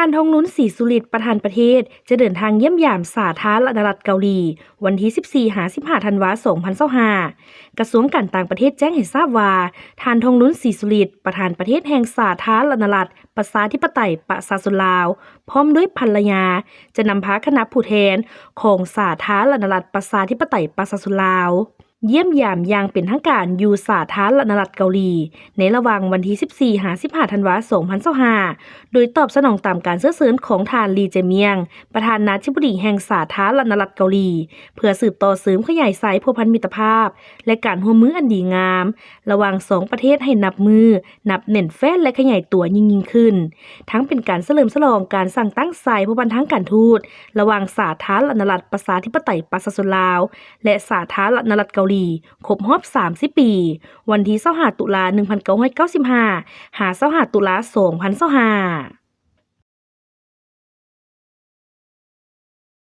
ທ່ານ ທອງລຸນ ສີສຸລິດ ປະທານປະເທດ ຈະເດີນທາງຢ້ຽມຢາມສາທາລະນະລັດເກົາຫຼີ ວັນທີສິບສີ່ຫາສິບຫ້າທັນວາ ສອງພັນຊາວຫ້າ. ກະຊວງການຕ່າງປະເທດແຈ້ງໃຫ້ຊາບວ່າ ທ່ານ ທອງລຸນ ສີສຸລິດ ປະທານປະເທດແຫ່ງສາທາລະນະລັດ ປະຊາທິປະໄຕ ປະຊາຊົນລາວ ພ້ອມດ້ວຍພັນລະຍາ ຈະນຳພາຄະນະຜູ້ແທນຂອງສາທາລະນະລັດ ປະຊາທິປະໄຕ ປະຊາຊົນລາວ ຢ້ຽມຢາມຢ່າງເປັນທາງການຢູ່ສາທາລະນະລັດເກົາຫຼີ ໃນລະຫວ່າງວັນທີສິບສີ່ຫາສິບຫ້າທັນວາ ສອງພັນຊາວຫ້າ ໂດຍຕອບສະໜອງຕາມການເຊື້ອເຊີນຂອງທ່ານ ລີ ເຈມຽງ ປະທານາທິບໍດີແຫ່ງສາທາລະນະລັດເກົາຫຼີ ເພື່ອສືບຕໍ່ເສີມຂະຫຍາຍສາຍພົວພັນມິດຕະພາບ ແລະ ການຮ່ວມມືອັນດີງາມ ລະຫວ່າງສອງປະເທດໃຫ້ນັບມື້ນັບແໜ້ນແຟ້ນ ແລະ ຂະຫຍາຍຕົວຍິ່ງໆຂຶ້ນ, ທັງເປັນການສະເຫຼີມສະຫຼອງການສ້າງຕັ້ງສາຍພົວພັນທາງການທູດ ລະຫວ່າງສາທາລະນະລັດ ປະຊາທິປະໄຕ ປະຊາຊົນລາວ ແລະ ສາທາລະນະລັດເກົາຫຼີ ຄົບຮອບສາມສິບປີ ວັນທີຊາວຫ້າຕຸລາ ໜຶ່ງພັນເກົ້າຮ້ອຍເກົ້າສິບຫ້າ ຫາ ຊາວຫ້າຕຸລາ ສອງພັນຊາວຫ້າ.